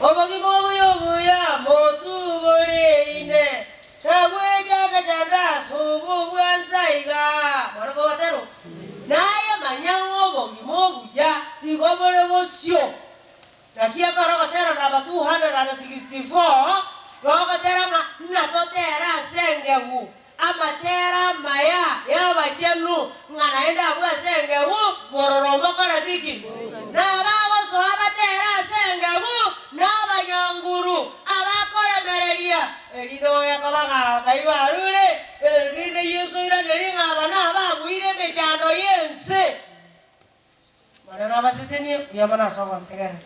Obogima obuya obuya motubore ine, Tagwechanda-chanda ase obobwansa iga. Bono kogoterwa, Naye manya ng'a obogima obuya igo bore bosio. Naki ekero ogotera namba 264, gogotera ng'a natotere ase engegu amatera amaya y'abachenu, ng'a naende abwo ase engegu bororo mbokoreti ki? Nabagosoa batere ase engegu nabanyanguru abakoremereria, erinde gogekoba ng'a akaigwa arure, erinde Yeso oiranerie ng'a aba nababuire emechando y'ense. Omonene abasesenie buya mono ase ogontegerera.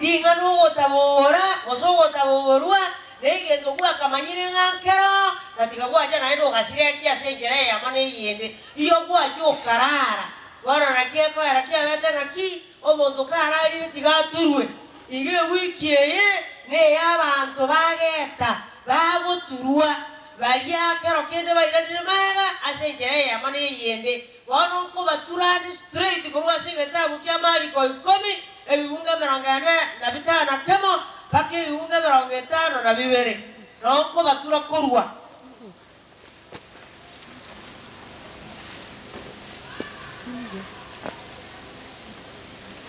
Ring'ana ogotabobora gose ogotaboborwa negento gwakamanyire ng'a nkero, na tiga gwacha naende ogasirekia ase enchera eyemo na eyende. Iyo gwacha okarara, bono naki ekoera kiabete ng'aki omonto kararire tiga aturwe. Iga ewiki eye neyabanto bageta bagoturwa, baria kero kende bairanire magega ase enchera eyemo na eyende. Bono nkobatura ande straight korwa ase egetabu kia Mariko ikomi, ebibungo 45 na kemo mpaka ebibungo 52, nao nkobatura korwa.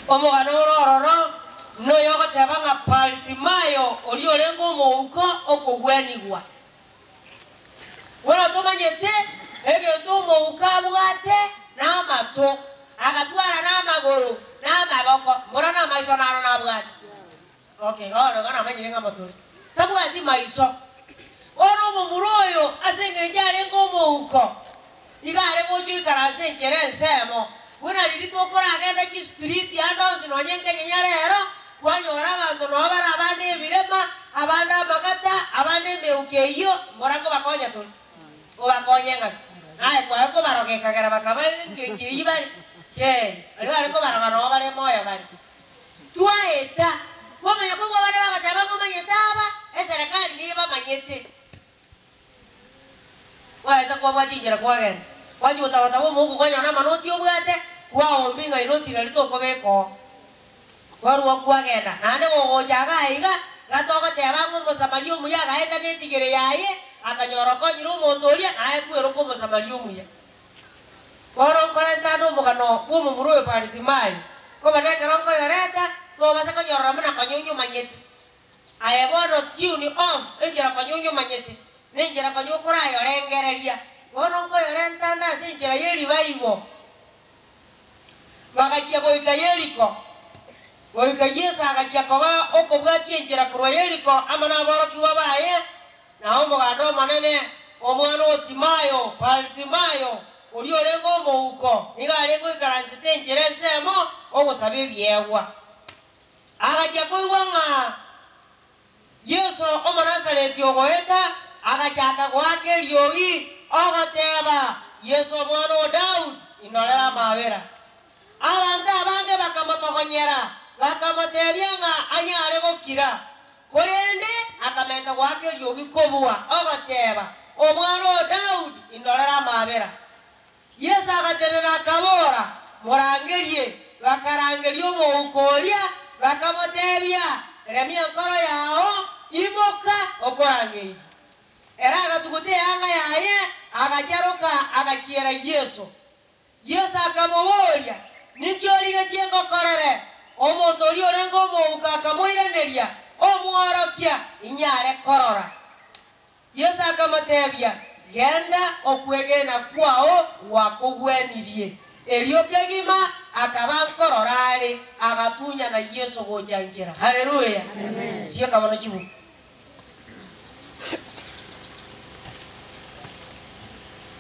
Omogano ore ororo noyo ogoteba ng'a Bartimayo oria orenge omouko okogwenigwa. Bono tomanyete egento omouko abwate namato, agatwara namagoro, na amaboko, mbora namaiso naro nabwate. Okay, bono igo namanyire ng'a motore. Tabwati maiso. Bono omomura oyo ase engencho arenge omouko, iga are gocha oikaranse enchera ensemo, buna riria tokoragenda chistreet ande onsi nonye nkenyenya rero, kwanyora abanto noo bare abande ebirema, abande amagata, abande emeuko eyio, mbora nkobakonya tore? Obakonye ng'aki? Naye kware kobaroga ekagera bakaba engencho eyio bare? Kei, baria bare kobaroga noo bare moyo bare. Twaeta, kwamanya koigwa abande bagoteba ng'a omanyete aba, eserekari nebamanyete. Kwaeta kwabwata inchera kwagenda, gwachia gotabataba omouko kwanyora namanoti obwate, kwaombia ng'a inoti riria tokobeka oo. Kwarua kwagenda, naende gogocha iga iga, iga togoteba ng'a Omosamaria omuya agaeta netigere yaye, akanyora okonyire omonto oria, naye kweroka Omosamaria omuya. Bono nkorenta ande omogano bw'omomura oyo Baritimayo, koba nekero nkoyoreta, tobasa konyorora buna konya onyomanyete. Aye bono tune off enchera konya onyomanyete, na enchera konya okorayorengereria. Bono nkoyorenta ande ase enchera ye revival. Bagachia goika Yeriko. Goika Yeso agachia koba okobwatia enchera korwa Yeriko amo naborokigwa baye, na omoganda omonene, omwana o Timayo, Bartimayo, oria orenge omouko, nigo arenge oikaransete enchera ensemo ogosaba ebiegwa. Agachia koigwa ng'a Yeso Omonasareti ogoeta, agachaka goaka eriogi, ogoteba, Yeso omwana o Daudi, indorere amabera. Abanto abange bakamotogonyera, bakamotebia ng'a anyare gokira. Korende akamenta goaka eriogi kobua, ogoteba, Omwana o Daudi, indorere amabera. Yeso agatenena akabora, Morangerie. Bakarangeria omouko oria, bakamotebia, Remia enkoro yao, imoka, okorangeirie. Ere agatuguta eanga yaye, agacharoka, agachiera Yeso. Yeso akamoboria, Ninki origetie ngokorere? Omonto oria orenge omouko akamoiraneria, Omworokia, inyare korora. Yeso akamotebia, Genda, okwegena kwao gwakogwenirie. Erio kegima akaba nkorora are, agatunyana Yeso gocha inchera. Haleluya! Sieka bono chibuku.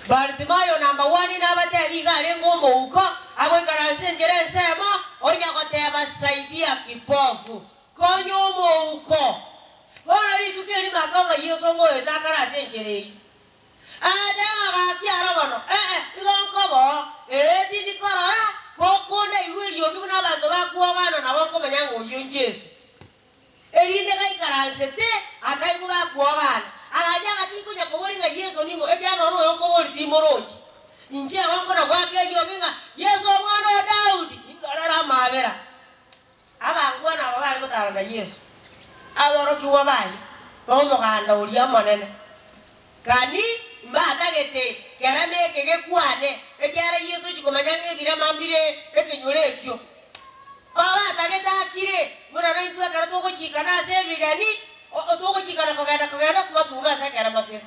Bartimayo number one nabatebi iga arenge omouko, agoikaransa enchera ensemo, onya goteba saidia kipofu, konya omouko. Bono rituko erimo akaba Yeso ngoeta akare ase enchera eyio. Agateba ng'a gaki aro bono, Ee, igo nkoba oo, ee, tindi korora, gokonda igwe eriogi buna abanto bakwogana nabo nkomanya ng'a oyio n'Yeso. Erinde gaikaransete, akaigwa bakwogana, agacha ng'a tinkonya koboria ng'a Yeso ning'o, ekiagera noro oyo nkoboria timorochi. Inche igo nkona goaka eriogi ng'a, Yeso omwana o Daudi, indorere amaabera. Abangwana aba bare gotara na Yeso, aborokigwa baye, na omoganda oria omonene. Kani mbatagete kerama eke gekwane, ekiagera Yeso ochia komanya ng'a ebirema mbire ekenyoro ekio. Abatagete akire, buna naintwe ekero togochikana ase ebigeni, togochikana kogenda kogenda twatuma ase ekerema kere,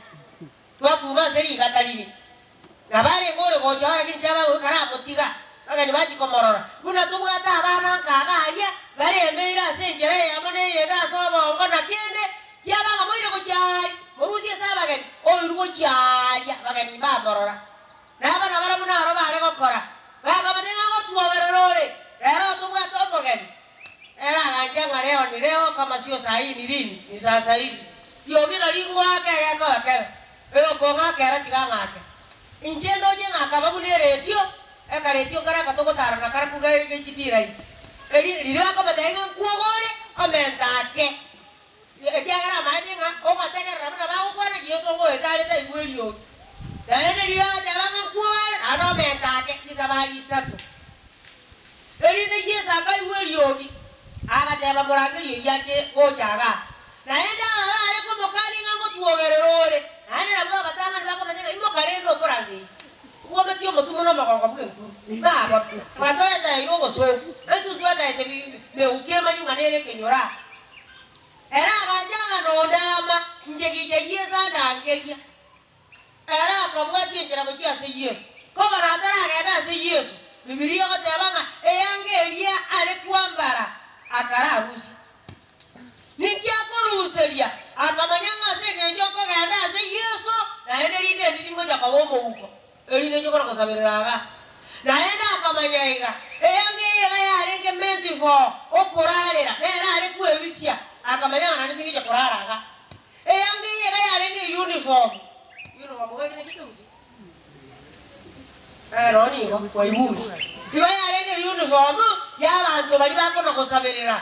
twatuma ase rigata rire. Nabo arenge ore gocha oo lakini tiabagoika karamotiga, abageni bachia komorora, buna tobwate abana nka iga aria, baremeire ase enchera eyemo na eyende ase obongo na kende, tiabanga moire gochia aaria, morusie ase abageni, oirwe gochia aaria, abageni mbamorora. Na abana baria buna aro bare gokora, Bakamanya ng'a ngotwogerera ore, rero tobwate omogeni. Ere agancha ng'a leo ni leo kama sio saa hii ni lini? Ni sasa hivi. Riogi nari ngoaka egekoba kebe, oyokong'aka ere tiga ang'ake. Inche ndoche ng'a akaba buna eredio, ekaretio nkare aka togotarana kare kuga ge chidiraiti. Eri riria bakomotebia ng'a nkwoga ore, omenta ake. Ekiagera amaete ng'a ogotegerera buna bagokwana Yeso ngoeta are taigwa eriogi. Naende riria agateba ng'a nkwoga are, naende omenta ake chisabari isato. Erinde Yeso akaigwa eriogi, agateba morangerie oyio ache gocha igaa. Naende aba baare komokania ng'a ngotwogerera ore, naende nabwo abatang'ani bakomanya ng'a imoka rende omorangerie. Bwometie omotumo na omogongo bw'enkuru, babo bwatoretereire obosooku, naintwe ntwataete meuko emanyu ng'a nere ekenyoro aa. Ere agancha ng'a nonde ama, inche gicha Yeso andangeria. Ere akabwatia enchera gochia ase Yeso. Kobara ataragenda ase Yeso, Bibilia egoteba ng'a eanga eria are kwambara akararusia. Ninki akoruseria? Akamanya ng'a ase engencho okogenda ase Yeso, naende rinde endi ningocha koba omouko. Erinde inche kore gosaberera iga. Naende akamanya iga, eanga eye iga yarenge meant for okorarera, nere are kwebisia, akamanya ng'a naende tingocha korara iga. Eanga eye iga yarenge uniform, uniform iga ekio nakio ekegusii? Ero nigo kwaigure. Igo yarenge uniform ya abanto baria bakona gosaberera.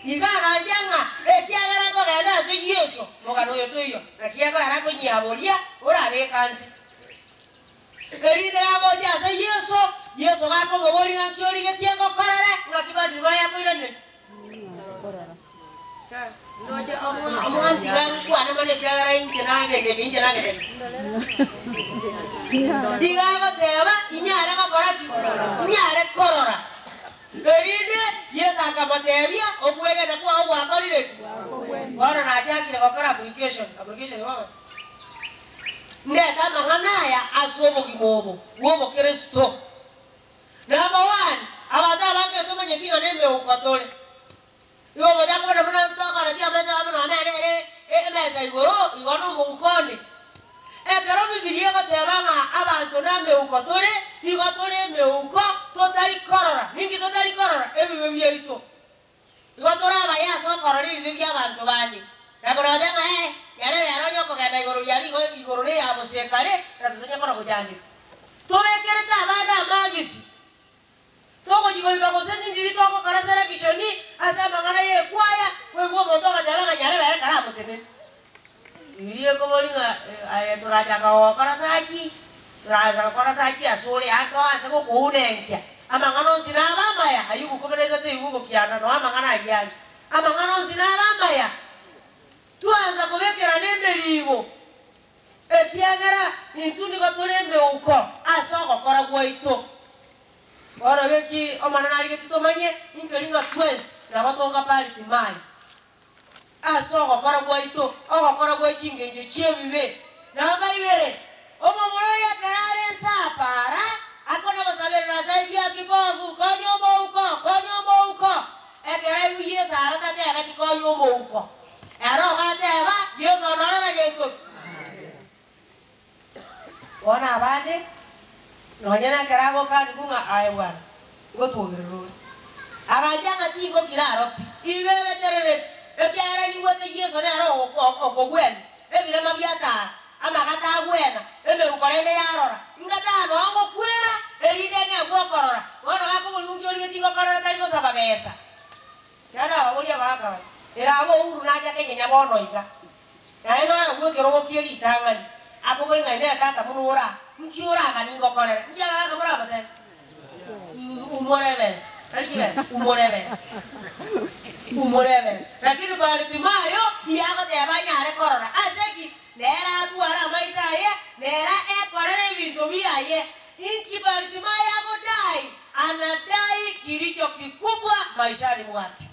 Iga agancha ng'a ekiagera nkogenda ase Yeso, omogano oyo toiyo, naki egoera akonyiaboria orabeke anse. Erinde gagocha ase Yeso, Yeso gakomoboria ng'a nki origetie ngokorere, ng'aki Bartimayo akoiraneria? Ndoche omwantiga nkwane mono ekiagera inche nageteke, inche nageteke. Iga agoteba, inyare gokora ki? Inyare korora. Erinde Yeso akamotebia, Okwegena kwao gwakorire ki? Bono nachakire gokora application, application igo gose? Ndete amang'ana aya ase obogima obo bw'obokristo. Number one, abanto abange ntomanyeti ng'a nemeuko tore. Igo omochako buna buna ntokora chiamesa amo nonye nere emesa igoro, igo nomouko onde. Ekero Bibilia egoteba ng'a abanto nemeuko tore, igo tore emeuko totari korora. Ninki totari korora? Ebibe biaito. Igo tore abaya ase okorora ebibe bi'abanto bande, na korora ng'a ee, yarebe ere onye okogenda igoro riaria igo igoro neya bosekare, na totonya kora gochandeka. Tobekerete abande amagisi. Togochia goika gose nindiri togokora selection ase amang'ana y'ekwaya, koigwa omonto ogoteba ng'a nyarebe ere karamoteneni. Bibilia ekobori ng'a aye torachaka gokora saki, toraansa gokora saki asore aa toanse gokounenkia amang'ana onsi nabe amaya, Ayubu 13 ebuku kianda noo amang'ana ayio are. Amang'ana onsi nabe amaya, twaansa kobekerana emeribo. Ekiagera intwe nigo tore emeuko ase ogokora gwaito. Bono geki Omonene arigetie tomanye, inkeri ng'a twensi nabo tonga Baritimayo ase ogokora gwaito, ogokora gwe chingencho chi'ebibe. Namba ibere, omomura oyo ekero are nse apara, akona gosaberera saidia kipofu, konya omouko, konya omouko. Ekero aigwa Yeso aro tatebeti konya omouko. Ere ogateba, Yeso onorora gento ki? Bono abande, nonya nekero agokanigwa ng'a aye bwana, ngotwogerera ore. Agancha ng'a tingokira aro pi, igo ebeterereti, ekiagera anyigwete Yeso nere okogwenia, ebirema biatara, amagata agwena, emeuko rende yarora, ngatana noo ngokwera, erinde ng'egwe okorora. Bono gakoboria nki origetie ngokorere tari gosaba besa. Naende ababoria abagaaka baria, Ere agwo Uhuru nache akenyenya bono iga, naende noyo bw'ekerogo kie ritang'ani, akobori ng'a inee tata buna ore aa, nki oraganie ngokorere? Nki abagaaka moramotebie? Umora ebesa. Tari chibesa, umora ebesa, umora ebesa. Lakini Bartimayo iga agoteba anyare korora. Ase ki? Nere atware amaiso aye, nere ekorere ebinto biaye. Inki Bartimayo agodai? Anadai kilicho kikubwa maishani mwake.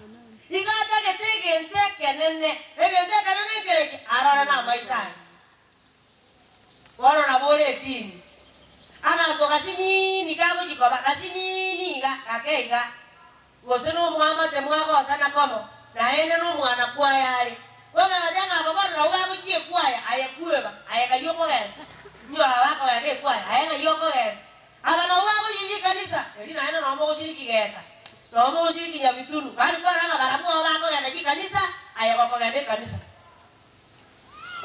Iga atagete egento ekenene. Egento ekenene nkereki? Arore namaiso aye. Bono nabo ore edini. Aganto gasinini kagochia koba gasinini iga, gake iga, gose nomoamate mwagosana komo, naende nomwana kwaya are. Bono agateba ng'a aba bono nabwo bagochia ekwaya, aye kweba, aye ng'ai okogenda? Inwe aba bakogenda ekwaya, aye ng'ai okogenda? Aba nabwo bagochia chikanisa, erio naende nabo mogoshiriki geka, nabo mogoshiriki nyabitunu, yaani kwarora ng'a barabwo nabo bakogenda chikanisa, aye gokogenda ekanisa.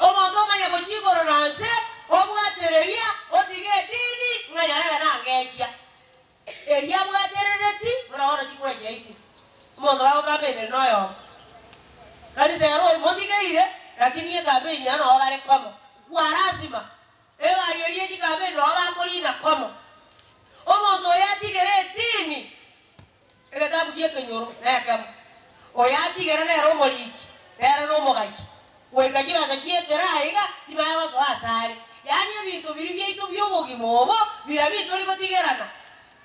Omonto omanye gochia igoro na nse, obwatereria, otige edini, ng'a yarebe nangechia. Eria abwaterereti, buna bono chikura chiaikire. Omonto bagokampenera noyomo. Kanisa ere oyo motigeire, lakini ekampeni eye nabo bare komo. Kwa lazima, egari eria ye chikampeni nabo bakorina komo. Omonto oyo atigere edini, egetabu kia ekenyoro nekemo. Oyo atigere nere omoriki, nere nomogachi. Goika chibesa chi'etera aiga timanya gosoa asare. Yaani ebinto biria biaito bi'obogima obo, biria bitori gotigerana.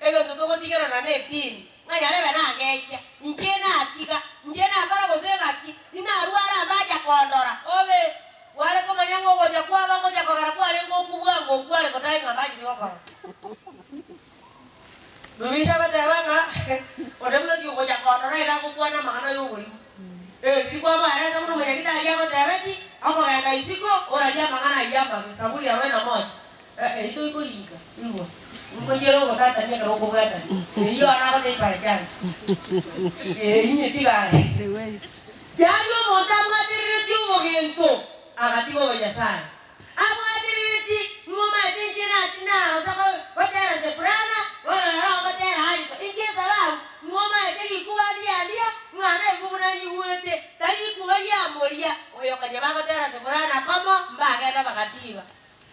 Egento togotigerana nedini, ng'a yarebe nangechia, inche natiga, inche nakora gose ng'aki, inarwara mbacha kondora. Obe! Kware komanya ng'a ogocha kwaba ngocha kogera kwarenge okwo bwango okwo are kotai ng'a mbacheti gokorora. Bibilia egoteba ng'a onde bwensi ogocha kondora iga agokwana amang'ana y'oborimo. Riria kwamoeresa buna omonyagitari agotebeti, okogenda isiko orarie amang'ana ayio amabe, Zaburi arobaini na moja. Eyio toikorika, igwa, ngochiere ogotatania ekero okobwatania. Eyio Yohana agotebia by chance. Inye tiga are. Yaani omonto abwatereretie obogento agatiga obonyasae. Abwaterereti, ng'omaete inche narosa gotera soprano, bono ere ogotera alto. Inki esababu? Ng'omaete rikuba ndiandia, ng'a naigwe buna nyigwete, tari rikuba riamoria, oyo konya bagotera soprano komo, mbagenda bagatiba.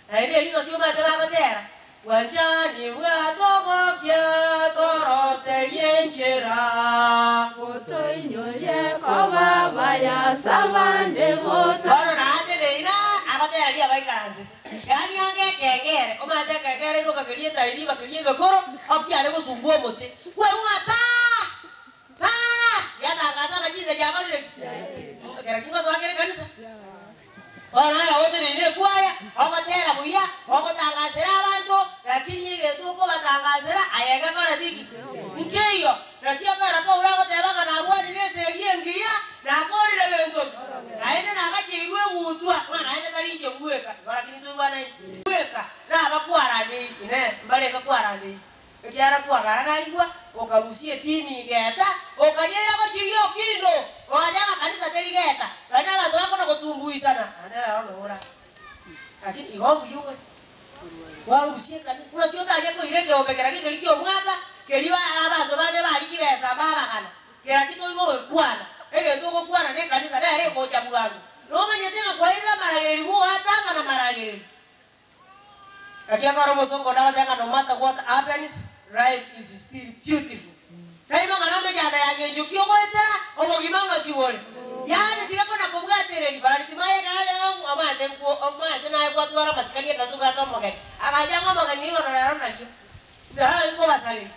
Naende rigoti omanyete bagotera, Bwanchani bwatogokia toroserie enchera. Gotoinyorie koba abaya as'abande bota. Bono nateneine aa, agotera riria baikaransete. Yaani anga ekengere, omanyete ekengere iroka keria etairi bakeria egekoro, okiare gosungwa omote. Kwarwa ng'a paa! Paa! Giatangasa ng'a chinsa chiakorire ki? Ekero kingosoa kere ekanisa. Bono naro oteneine ekwaya, ogotera buya, ogotangasera abanto, lakini egento okobatangasera aye ngekoreti ki? Nkeiyo. Naki ekero Paulo agoteba ng'a narwanire esegi engiya, nakorire gento ki? Naende nagacheirwe egutwa, ng'a naende tari inche bweka, igo lakini toigwanaine. Bweka, nabakwaraneirie, Inee, mbarenge kwaraneirie? Ekiagera kwagaragarigwa, okarusia edini geta, okanyeira gochia riokindo, ogoteba ng'a kanisa teri geta, naende abanto bakona gotumbuisana, naende rero nora. Lakini igo mbuya ore, kwarusia ekanisa, ng'aki otanye koira ekeombe kera gekeri kia omwaka, keria ba abanto bande baria chibesa mbabagana, kera ki toigo gokwana, egento ogokwana na ekanisa nere egocha bwango. Nomanyete ng'a kwairire amaragereri bwoatang'ana amaragereri. Naki ekero omosongo onde agoteba ng'a no matter what happens, life is still beautiful. Taima ng'a namechando ya ngencho ki ogoetera, obogima ng'aki bore. Yaani tiga kona kobwatereria bari timanye ekero aye ng'a omanyete nkwo omanyete naye gwatwara amasikani ekero tobwate omogeni. Agacha ng'a omogeni oyo bono rero nario naye nkobasareria.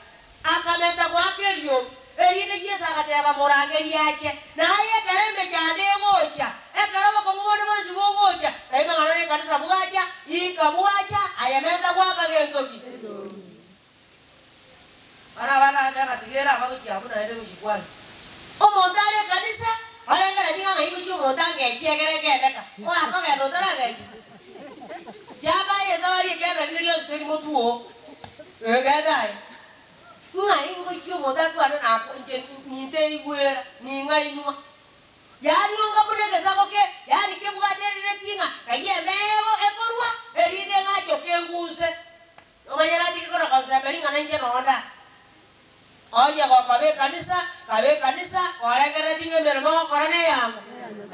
Akamenta goaka eriogi, erinde Yeso agateba, Morangerie ache. Na aye ekero emechando egocha, ekero obokong'u bonde bwonsi bogocha, naima ng'a nonye ekanisa bwacha, inka bwacha, aye menta goaka gento ki? Bono abande agateba ng'a tiga ere abagochia abwo naende gochia kwansa. Omonto are ekanisa, orengeretie ng'a ng'ai gochia omonto angechie egere ngendeka, oakogenda otaragechia. Chaka aye esabari ekiagera rinde rionsi teri motwe oo. Genda aye. Ng'ai ngochia omonto akwane nakwo inche ninteigwera, ning'ainwa. Yaani onga buna egesago ke, yaani kebwatereretie ng'a ng'ai emeego ekorwa, erinde ng'achoke ngunse. Omanye natige kona konsemeria ng'a nainche nonda. Onye gokoba ekanisa, kaba ekanisa, korengereretie ng'a emeremo ogokora neyang'o.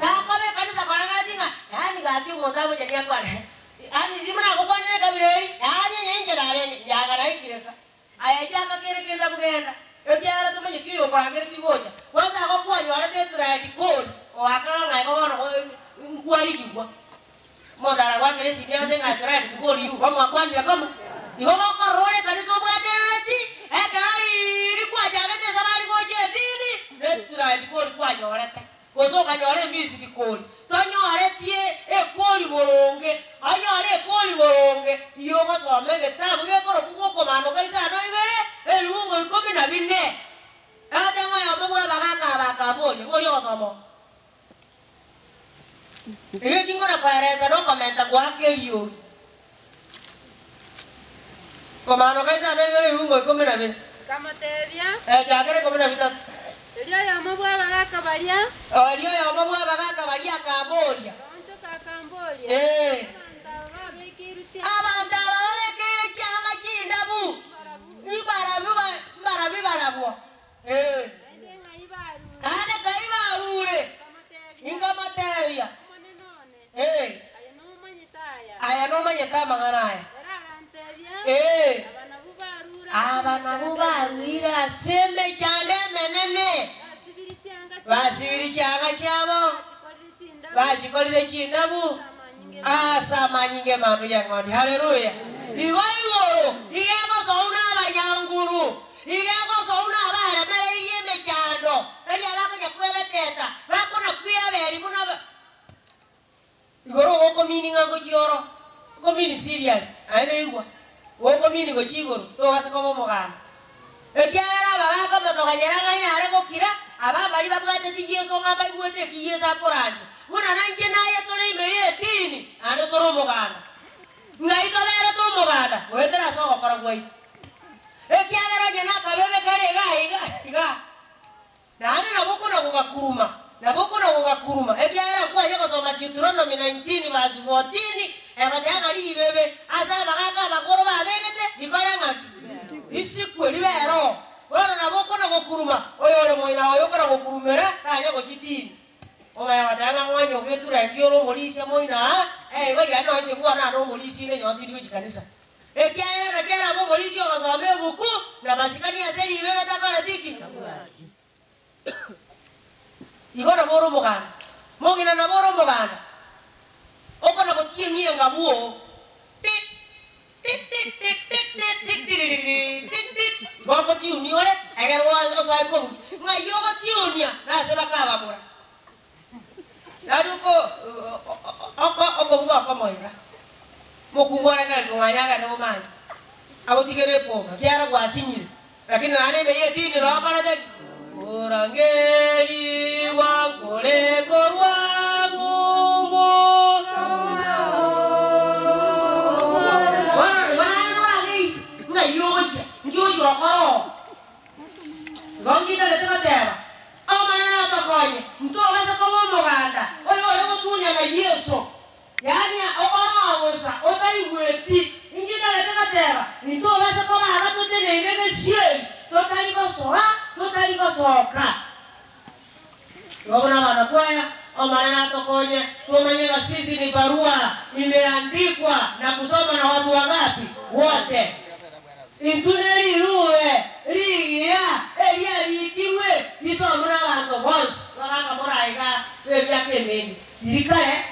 Nakoba ekanisa korengereretie ng'a yaani gaki omonto amochani akwane, yaani riria buna agokwanera ekabira eri, yaani onye inche narenge, nyaga naikire ka. Aye chaka kere kende abwo genda. Ekiagera tomanyeti oyokorangeretie gocha. Kwansa igo kwanyorete etureti kori, oakaga ng'a igo bono nkwarigigwa. Omonto aragoakere esimi agote ng'a etureti tikori you, bamwakwanire komo. Igo gokorora ore ekanisa obwaterereti, ekero riiri kwachagete esabari gocha edini, na etureti kori kwanyorete. Gose okanyora emisiri kori, tonyoretie ekori boronge, onyore ekori boronge, igo ogosoma egetabu gekorokwa gokomanoka isano ibere, ebiungo ikomi na bine. Agateba oyomo bw'abagaaka aba akaboria, Boria ogosoma oko. Erio eki nkona koeresa nokomenta goaka eriogi. Komanoka isano ibere ebiungo ikomi na bine. Nkamotebia. Chakera ikomi na bitato. Erio oyomo bw'abagaaka baria. Erio oyomo bw'abagaaka baria akamboria. Akaonchoka akamboria. Ee. Abanto aba babekeirwe chianga. Abanto aba babekeirwe chianga chindabu. Mbarabwo mbarabwo barabwo. Ee. Naende ng'ai barure? Naende ng'ai barure? Nkamotebia. Nkamotebia. Omonene one. Ee. Aye nomanyete aya. Aye nomanyete amang'ana aya. Ere agantebia. Ee. Aba nabwo barure ase Aba nabwo emechando baruire ase emechando emenene. Basibirie chianga chiabo. Basibirie chianga chiabo. Bachikorire chindabu. Bachikorire chindabu. Ase amanyinga Ase amanyinga 'Emanwa y'Eng'ondi. Haleluya! Igo igoro iga egosou nabanyanguru. Iga egosou nabaremereirie emechando, tari abakonya kwebeteta, bakona kweaberia buna ba. Igoro ogokomini ng'a ngochia oro, okomini serious, aye naigwa, gokomini gochia igoro, tobasa koba omoganda. Ekiagera aba bakomotogonyera ng'a anyare gokira, aba mbaria babwateti Yeso ng'a mbaigwete eki Yeso akorandia, buna nainche naye tore ime y'edini, naende tore omoganda. Ng'ai toberete omoganda? Goetera ase ogokora gwaito. Ekiagera onye nakabebe kare iga iga iga, naende nabo okona gogakuruma, nabo okona gogakuruma, ekiagera nkwanye gosoma Deuteronomy 19 verse 14, egoteba ng'a ribebe ase abagaaka abakoro babegete rikore ng'aki? Risikwe ribe ero. Bono nabo okona gokuruma, oyore moina oye okona gokurumera tanya gochia dini. Omanya goteba ng'a ng'wanye ogetura eki ore omorisia moino aa, eh igo riria nonche bwana ande omorisia inde nyowe tindi gochia kanisa. Ekiagera naki arabe omorisia ogosoma ebuku, na masikani ase ribebe takoreti ki? Igo nabo ore omoganda, mong'ina nabo ore omoganda, okona gotiemia engabu oo, pi Igo ogotiunia ore, ekero osoe kobugia, ng'ai ogotiunia? Nase bakabamura. Yaani oko oko okobuga okomo iga, mokungu orekereria kong'anya agende bomanye, agotigere eponga, ekiagera gwasinyire, lakini naende ime ya edini noo okorete ki? Korangerigwa nkore korwa ng'umbu. Bono igo naye norang'ei ng'ai ogochia, nki ogochia gokora oo? Igo ngindagete goteba, Omonene otokonye, ntobase koba omoganda oyore gotunya na Yeso, yaani orogosa otaigweti. Ngindagete goteba, intobase koba aba toteneine gesieri, totari gosoa, totari gosoka. Igo buna abana kwaya, Omonene atokonye, tomanye ng'a sisi ni barua imeandikwa na kusoma na watu wangapi? Wote. Intwe nerirube rigiya eriarikirwe risomwe nabanto bonsi. Bagaka morae iga b'emiaka emenge, riria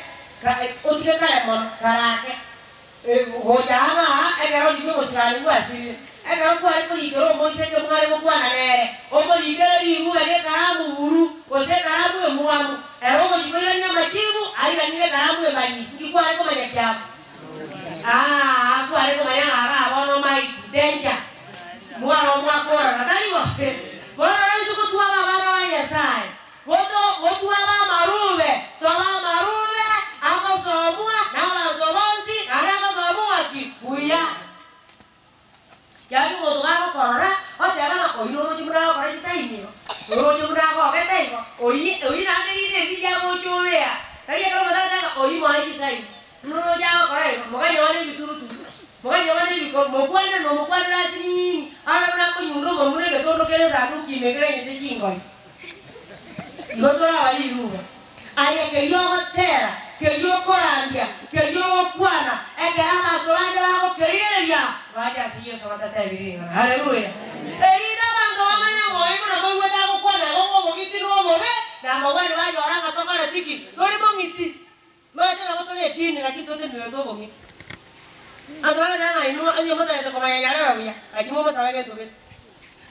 kare, otige kare mono, karake. Gocha amo aa, ekero riria omosigani gwasirire, ekero kware korikera omoiseke mware gokwana nere, omorikere rirube nekaramu buru, gose ekaramu emwamu, ere ogochia koirania amachibu, airanire ekaramu emanyi, inki kware komanya kiabo? Aa, kware komanya ng'a igaa bono maiti, danger, mware omwakorana, tari bo? Bono naintwe gotwaba abana ba Nyasaye, Goto gotwaba amarube, tobe amarube agosomwa nabanto bonsi, naende agosomwa ng'aki? Buya. Yaani omonto gagokorora, oteba ng'a oyio noroche buna agokora chisaini igo, noroche buna agogete igo, oyio oyio naende rinde erio riagocha obea. Tari ekero omonto agoteba ng'a oyio moe chisaini, noroche agokora igo, mokanyora ebituruturu, mokanyora ebikoro, mokwane nomokwanere ase nini, arore buna akonyunda omonwe buna egetondo kere esanduki ime kegenyete chingori. Igo toraba riruube. Aye keria ogotera, keria okorandia, keria ogokwana, ekero abanto bande bagokerigereria, bache ase Yeso batatebirie ring'ana. Haleluya! Erinde abanto bamanye ng'a. obobe, na amabwani banyora ng'a tokoreti ki? Tori mong'iti. Omanyete nabo tore edini lakini totenenerete obong'iti. Abanto bagoteba ng'a inwe onye motagete komanya nyarebe buya, gachia momosabe egento gete.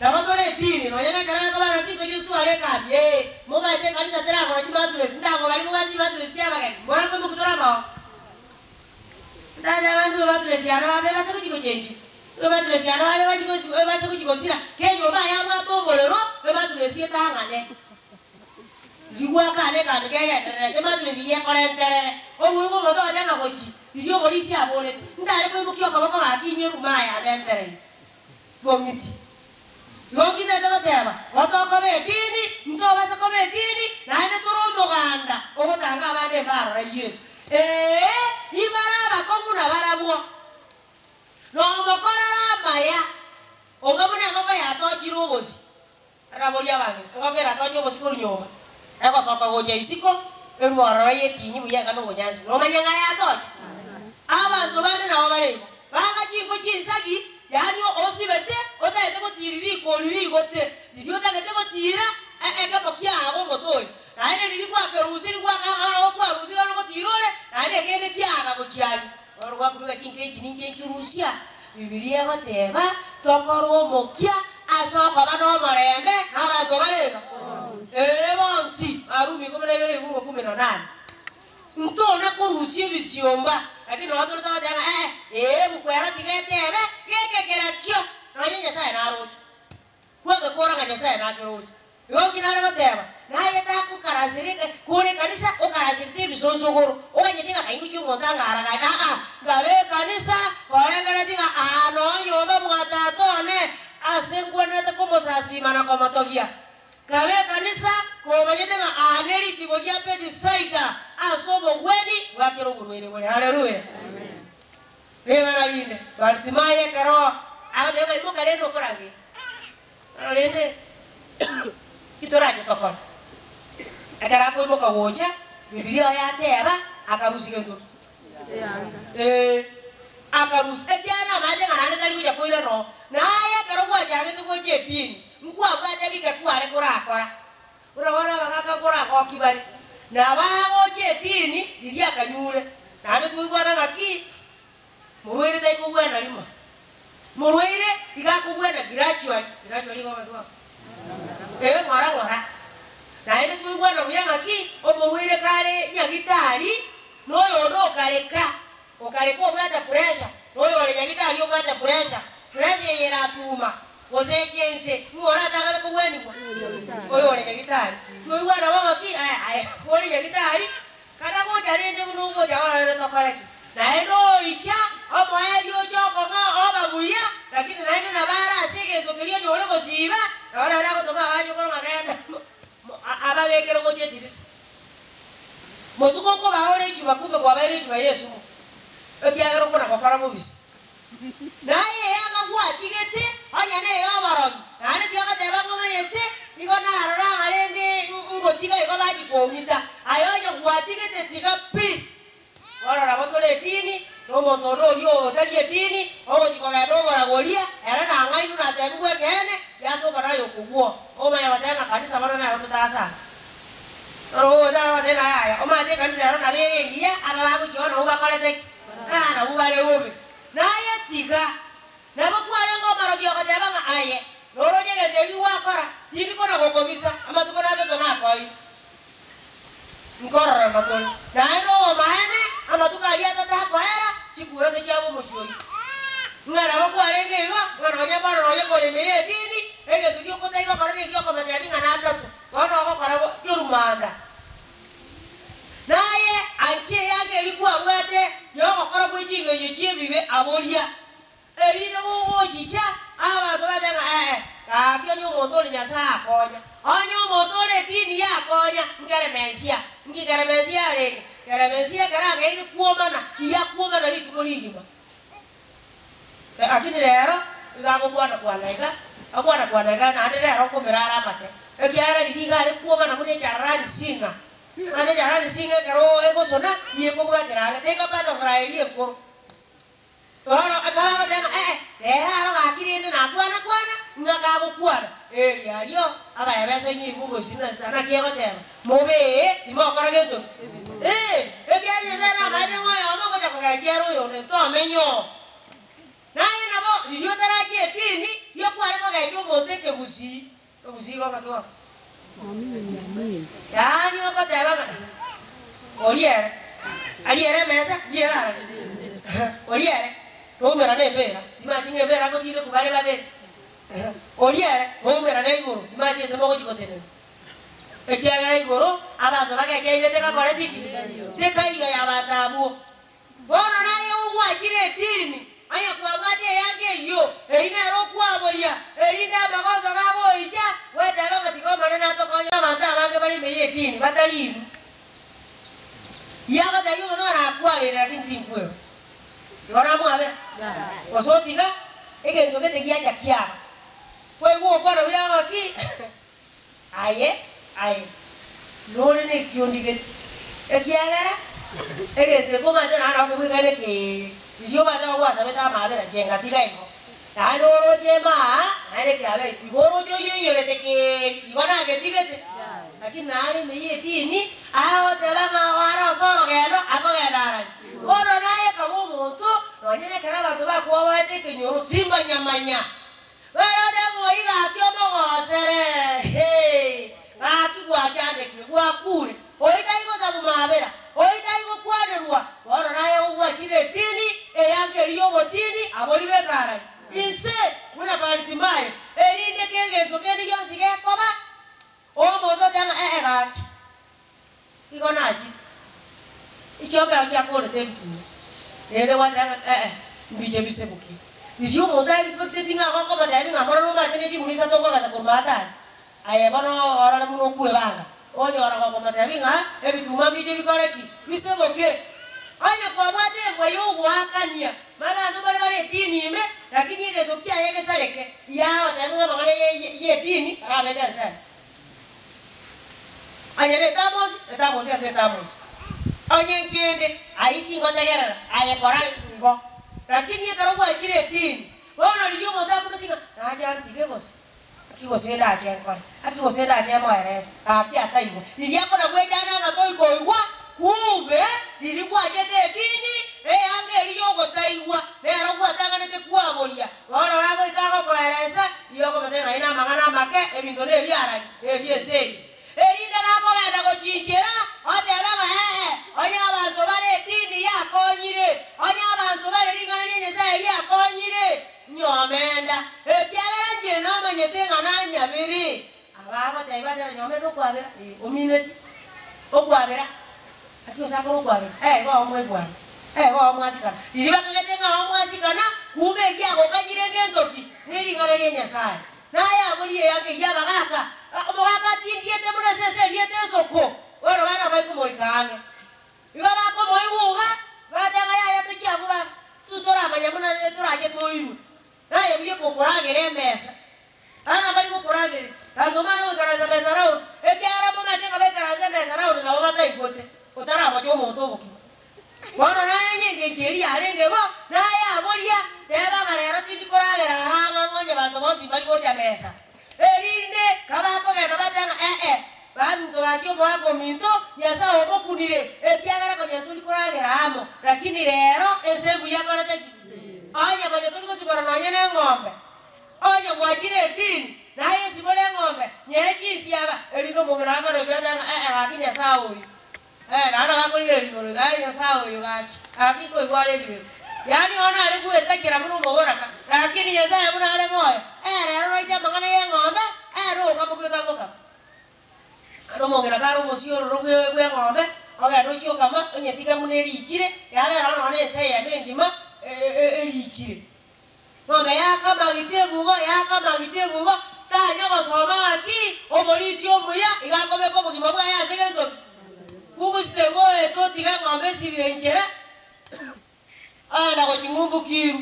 Nabo tore edini nonya na ekero akoba naki tochie totware ekambi ee, momaete ekanisa teragora chimaturesi, ntakobaria mobwate chimaturesi chia abageni, mbora nkoimokia tore amaogo. Ntateba ndue ematuresi yane babe base gochia gochenchia, ndue ematuresi yane babe bachie gosi base gochia gosira, kera enyomba yabwate omorero, ematuresi etang'ane. Rigwakane ekambi kegendererete, ematuresi eyio ekorenterere. Oboigwa omonto ogoteba ng'a gochi, riria omorisia aborete, ntare koimokia okoboko gaki inye eruma yane entereire. Bong'iti. Igo nkintete goteba, gotokoba edini, ntobase koba edini, naende tore omoganda ogotanga abande mbarora Yeso. Ee, imbare abakong'u nabarabwo, nomokorere amaya, onga buna engoko yatochire obosio. Akaboria abang'ina, Engoko eratoche obosio korwa nyomba, egosoka gocha isiko, erue ororo y'etinyi buya enga nobonyansi, nomanye ng'a yatocha? Abanto bande nabo bare igo, banga chinko chinsagi, yaani osibete, otagete gotiiri rikori rigote, riria otagete gotiira ekemo kiago omote oyo, naende riria gwakerusirie gwakanga bono okwarusirie bono gotiira ore, naende ekende kiaga gochia aria. Bono gwakobeka chinko echi ninche nchirusia, Bibilia egoteba, Tokorwa omokia ase okoba nomorembe nabanto bare iga. Ee, bonsi, Warumi ikomi na ibere ebibugu kumi na nane. Ntona korusia ebisiomba, lakini nabo tore togoteba ng'a ee, ee, ebuku ero tiga etebe, geke kerakio, nonye Nyasaye naroche. Kwagekora ng'a Nyasaye nakeroche. Igo nki nare goteba? Naye takokaransera kore ekanisa okaranserete ebisonsogoro, omanyete ng'a kaingochia omonto angaragane aa, nkabe ekanisa korengeretie ng'a aa noo nyomba mwa tata one ase ngwenerete komosasima na komotogia. Kabe ekanisa komanyete ng'a aa neritibo ria Bethisaida ase obogweni bwa kera oborwaire bore. Haleluya! Ring'ana rinde, Bartimayo ekero agoteba ng'a imoka rende okorangeria. Bono rende ki torache tokore? Ekero akoimoka gocha, Bibilia oye ateba, akarusia gento ki? Ee, akarusia, ekiagera namache ng'a naende tari gocha koirana oo. Naye ekero gwachagete gocha edini, nkwabwate bike kware korakora. Buna bono abagaaka nkoragokia bare, na bagocha edini riria akanyure, naende twaigwana ng'aki? Morwaire tari kogwena rimo, morwaire iga akogwena gradually, gradually igo obekwa eh ng'ora ng'ora. Naende twaigwana buya ng'aki, omorwaire kare nyagitari, na oyonde okareka, okareka obwate pressure, na oyore nyagitari obwate pressure, pressure eye eratuma gose eche inse, ng'o oratang'ane kogwenigwa? Oyore nyagitari. Twaigwana bo ng'aki, aya aye ore nyagitari. Kana gocha rende buna ogocha ororere tokore ki? Naende oicha omoerio oche okong'a oba buya, lakini naende nabo are ase egento keria onyore gosiiba, nabo naende agotoma abachokoro ng'a genda ababekere gocha edirisa. Mosuko okobaa ore echuba kumbe kwabaire echuba y'esumu, ekiagera okona gokora bobisi. Naye eyanga gwatigete, onye ney'oborogi, naende tiagoteba ng'a omanyete, nigo narora ng'a rende ngotiga igo bachia kong'ita. Aye onye gwatigete tiga pi. Bono nabo tore edini, na omonto onde oria otari edini, ogochia kogenda oboragoria, ere nang'ainwe natebigwe ekeene, yatoka naye okogwa oo. Omanye goteba ng'a kanisa bono nero totasanga. Bono ogocha agoteba ng'a yaya, omanyete ekanisa ero nabo ere engiya, aba bagochia oo nabwo bakorete ki? Ng'a nabwo bare bobe. Naye tiga. Nabo kwarenge omorogi ogoteba ng'a aye noroche egento ekio gwakora, tindi kona gokobisa, amatuko natato nakoeire. Nkororana tore. Naende obomaene, amatuko aria atato akoera, chikura tichiaba omochie oyio. Ng'a nabo kwarenge igo, ng'a nonya bono nonya koremera edini, egento giokotaiga gokora neki okomotebia ng'a natato, bono ogokora bo kiorumanda. Naye anche eanga eria kwabwate y'ogokora gwe ching'encho chi'ebibe aboria, erinde gogochicha abanto batebe ng'a ee, gaki onye omonto ore Nyasae akonya, onye omonto ore edini yakonya, nkeremensia. Nki keremensia yarenge? Keremensia ekero ageire kwomana, iyakwomana rituko rigima. Lakini rero iga agokwana-kwana iga, akwana-kwana iga, naende rero okomera are amate, ekiagera riria iga are kwomana buna echararani sing'a. Omanyete echararani sing'a ekero egosona, nigo ekobwatera ang'e, teka butterfly eria enkoro. Bono ekero agoteba ng'a ee, Rero aro gaki rende nakwana kwana, ng'a kagokwana, Erio ario abaebeso inwe igwe gose na ase naki egoteba, Mobe ee, timokora gento ki? Ee, ekiagera Nyasae namaete ng'a oyomo ogocha kogechia ere oyonde, tomenye oo. Naye nabo riria otarache edini, riria kware kogechia omonto ekegusii, ekegusii igo ng'aki bono? Yaani ogoteba ng'a oria ere, aria ere emesa, ndiere aroro, oria ere, toumerane embera, timanyeti ng'a embera ngotindekwa bare babere. Oria ere noumerane igoro, timanyeti ase mogochia gotenena, ekiagera igoro abanto bagechaine tegakoreti ki? Tekaiga y'abanto abwo. Bono naye ogwachire edini, onye kwabwate eanga eyio, eyio nero okwaboria, erinde amagoso gagoicha, gweteba ng'a tiga Omonene atokonye. Abanto abange bare ime y'edini batari inwe. Yagotebia omonto ng'a nakwabere lakini tinkweba. Igo namwabera? Gose otiga egento gete giacha kiaba. Kwaigwa ogokwana buya ng'a ki? Aye, aye, nore nekiondigeti, ekiagera egento eke omanyete naende nabo kebwekaine keeri, riria omanyete nabo gwasabete amaabera inche ngatiga igo. Naende oroche maa, naende kiabeire, igo oroche oyio oinyorete keeri, igo nagetigete. Lakini nare ime y'edini, agoteba ng'a are ase orogendo, akogenda arari. Bono naye kaba omonto, nonye nekero abanto bakwoboete ekenyoro, simbanyamanya. Barore ng'oi gaki omogosere, hee, gaki gwachandekire, gwakure, oyio tari gosabwa mabera, oyio tari gokwanerwa. Bono naye ogwachire edini, eanga eria y'obotindi, abwo ribeka arari inse, buna Baritimayo, erinde kegento kende gionsi gekoba, omonto oteba ng'a ee gaki. Igo nachire, echiombe chiakorete ebituma, rende gwateba ng'a ee, mbiche bisebukie. Riria omonto aebisibokete ting'a agokomotebi ng'a morore omanyete ne chiguru isato nkogesa korwa maate aria, aye bono orore buna okwebanga, onyora gokomotebi ng'a ebituma mbiche bikore ki? Biseboke. Onye kwabwate embwa ya ogoakania, mara abanto mbare bare edini ime, lakini egento kiaye gesareke, yagotebi ng'a amang'ana ye ye edini arabeke ensemo. Onye netamosi, etamosi ase etamosi. Onye nkende, ayio tingotegerera, aye kora igo. Lakini ekero gwachire edini, bono riria omonto akumeti ng'a nache antige gose, aki gose ndache nkore, aki gose ndache moerese, gaki ataigwa. Riria akona gwechana ng'a toikoigwa, kumbe riria gwachete edini, eyanga eria yogotaigwa, nero gwatang'anete kwaboria. Bono gagoika agokoeresa, igo okomotebia ng'a aye namang'ana amake, ebinto nebiarari, nebi'ense eye. Erinde gakogenda gochinchera, otebe ng'a ee, onye abanto bare edini yakonyire, onye abanto bare ring'ana ria Nyasae riakonyire, nyomenda, ekiagera inche nomanyete ng'a nanyabere. Abagotebia batebe, Nyomenda okwabera, ee, omineti okwabera. Naki gose akore okwabera? Ee, igo oo mwaigwana, ee, igo oo mwasikana. Riria bakagete ng'a oo mwasikana, kumbe ekiagokanyire ngento ki? Ne ring'ana ria Nyasae. Naye aborie eanga eyio abagaaka, omogaka atindiete buna esese eriete esoko, bono bana baikomoika ang'e. Igo bakomoigwa iga, bateba yaya tochie abwo baba, toramanya buna torache toirwe. Naye buya gokoragera emesa, abana mbari gokorageresia, abanto mbare goikaransa mesa round, ekiagera momanyete ng'a baikaranse emesa round nabo bataigote, otaramocha omonto obokima. Bono naye onye engencho eria yarenge bo, naye aboria, teba ng'a rero tindi koragera aa ng'a ng'onye banto bonsi mbari gocha mesa. Erinde kabakogenda bateba ng'a ee, baminto gaki omoaka ominto, Nyasae omokunire, ekiagera konya tori koragera amo, lakini rero ense mbuya akorete ki? Onye konya tori gosibora nonya neng'ombe, onye gwachire edini, naye osibore eng'ombe, nyee chinsiaba, erinde omong'ina akore ocha otebe ng'a ee gaki Nyasae oyo, ee naende nabo akorigereria igoro iga, aye Nyasae oyo gaki, gaki nkoigwa are ebirero. Yaani bono are gwetakera buna omoboraka, lakini Nyasae buna are moyo, ee rero roiche amang'ana y'eng'ombe, ere ogokama bweka ngokama. Naende omong'ina kare omosie ororo bw'eng'ombe, ogende ochie okama, onyetiga buna erichire, yabera bono nonya ense eyemo engima erichire. Ng'ombe yakamagita ebugo, yakamagita ebugo, tanya gosoma ng'aki omorisia omuya iga akobeka obogima bwaye ase gento ki? Kungusite goeta otige eng'ombe esibire inchera. Ogenda gochia ng'umbu kiru,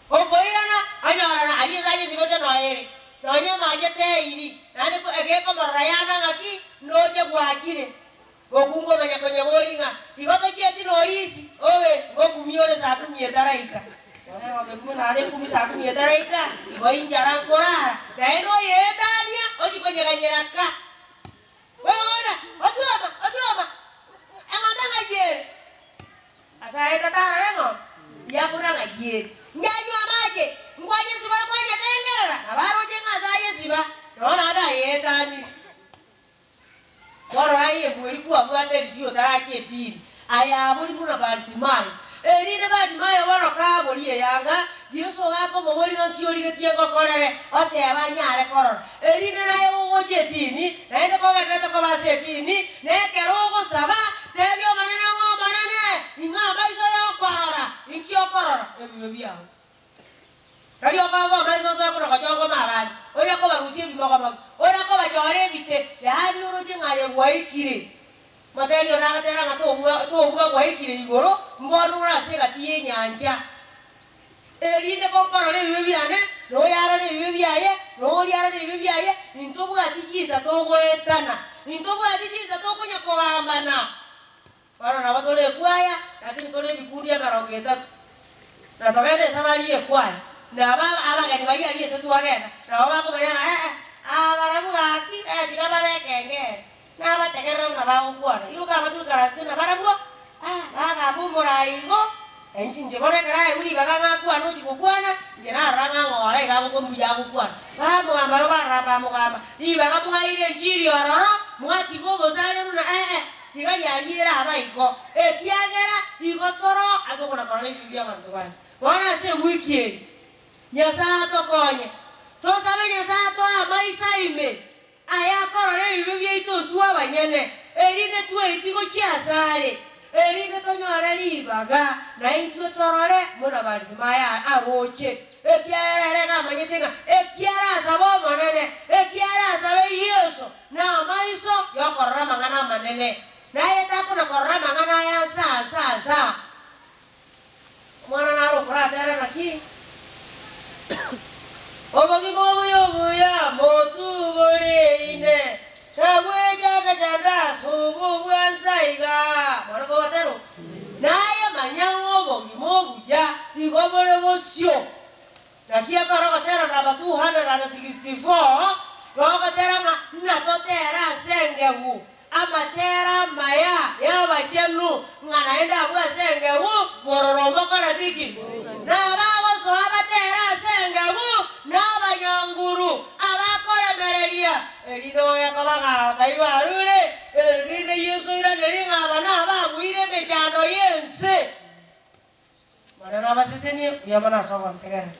okoirana onyorana aria ase anyesibete noere, nonya amache teiri, naende ko egekomorora yana ng'aki ndoche gwachire. Mokungu omanya konyeboria ng'a igo tochieti norisi, obe ngokumia ore saa kumi etaraika. Bono eng'ombe. Eng'ombe ime nare ekumi saa kumi etaraika, igo inchara nkorara, naende oyeetania ochie konyeganyera ka. Oyoboria, Otuoma, otuoma, eng'ombe ng'ai ere? Ase aye tatarora eng'ombe, yakora ng'ai ere? Nyanywa amache, nkwanyesibora kwanyetengerera, nabo aroche ng'a ase ayesiba, nonya naende ayeetanire. Bono aye ebweri kwabwate riria otarache edini, aye abori buna Bartimayo. Erinde Bartimayo bono kaborie eyanga, Yeso gakomoboria ng'a nki origetie ngokorere, oteba anyare korora. Erinde naye ogocha edini, naende kogendererete koba ase edini, na ekero ogosaba, tebia Omonene ng'a Omonene, ing'a amaiso yokorora, inki okorora? Ebibe biao. Tari okoegwa amaiso ase okona gochongoma abande, onya kobarusia ebimogomogo, onya kobachora ebite, yaani oroche ng'a aye gwaikire. Motebie onde agatera ng'a tobua tobua gwaikire igoro, mbono ore ase egati y'enyancha. Erinde konkorora ebibe biane, na oyo arore ebibe biaye, na oria arore ebibe biaye, intobwati chinsa togoetana, intobwati chinsa tokonya kogambana. Bono nabo tore ekwaya, lakini tore ebikundi emerongo etato, na togende esabari y'ekwaya, na aba abageni baria aria ase twagenda, nabo bakomanya ng'a ee, aba barabwo gaki ee tiga babe ekengere, nabategerera buna bagokwana. Iroka abatoikaransete nabarabwo, ah, bagamba omorai igo, inche inche bono ekero aewu ribaga ng'a akwane ochia gokwana, inche narora ng'a ng'ora iga agokwa mbuya agokwana. Bamogamba igo barora bamogamba, ribaga mwaeire enchiri ororo, mwatiga obosare buna ee. Tiga riariere aba igo, ekiagera igo toro ase okona-korora ebibe bi'abanto bande. Bono ase ewiki eye, Nyasae atokonye, tosabe Nyasae atoe amaiso aime ayakorora ebibe biaito intwe abanyene, erinde tweiti gochia asare, erinde tonyore ribaga, naintwe torore buna Bartimayo aroche, ekiagera ere iga amanyete ng'a eki arasabe Omonene, eki arasabe Yeso, Namaiso y'okorora amang'ana amanene, naye takona korora amang'ana aya nsa nsa nsa. Omwana naro okoratere naki? Obogima obuya obuya motubore ine, tabwechanda-chanda ase obobua nsa iga. Bono kogoterwa, Naye manya ng'a obogima obuya igo bore bosio. Naki ekero ogotera namba 264, gogotera ng'a natotere ase engegu amatera amaya y'abachenu, ng'a naende abwo ase engegu bororo mbokoreti ki? Nabagosoa batere ase engegu nabanyanguru abakoremereria, erinde ogekoba ng'a abakai barure, erinde Yeso oiranerie ng'a aba nababuire emechando y'ense. Omonene abasesenie, mbuya mono ase ogontegerera.